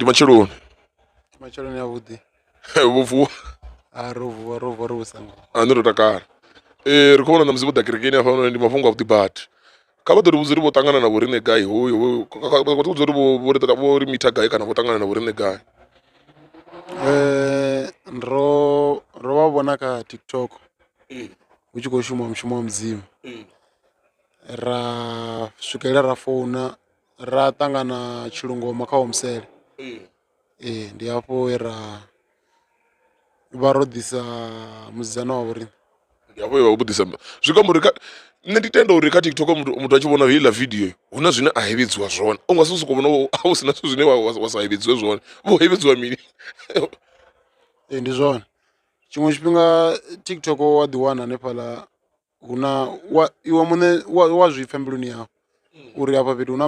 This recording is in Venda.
Ndi matsheloni. Matsheloni avhuḓi. Vho vuwa? A ro vuwa, ro vuwa ro vhusa ngoho. A nṋe ndo takala. Ri khou vhona ṋamusi vho ḓa kerekeni hafhanoni, ndi mafhungo a vhuḓi badi. Kha vha ḓo ri vhudza uri vho ṱangana na vho riṋe gai, hoyu hoyu vha ḓo vhudza uri vho ri mitha gai kana vho ṱangana na vho riṋe gai. Ro vha vhona kha TikTok hu tshi khou shumiwa mushumo wa mudzimu, ra swikelela ra founa ra ṱangana tshilungoma kha wa musele. Ee ndi hafho he ra vha ro ḓisa musidzana wa vho riṋe. Ndi hafho he vha vho ḓisa zwi khou amba uri kha nṋe ndi tenda uri kha TikTok muthu muthu a tshi vhona heiḽa video hu na zwine a hevhedziwa zwone, u nga si sokou vhona hu si na zwithu zwine wa sa hevhedziwe zwone vho hevhedziwa mini. Ee ndi zwone tshiṅwe tshifhinga TikTok wa ḓi wana hanefhaḽa hu na wa iwe muṋe wa zwi pfha mbiluni yau uri afha fhethu hu na.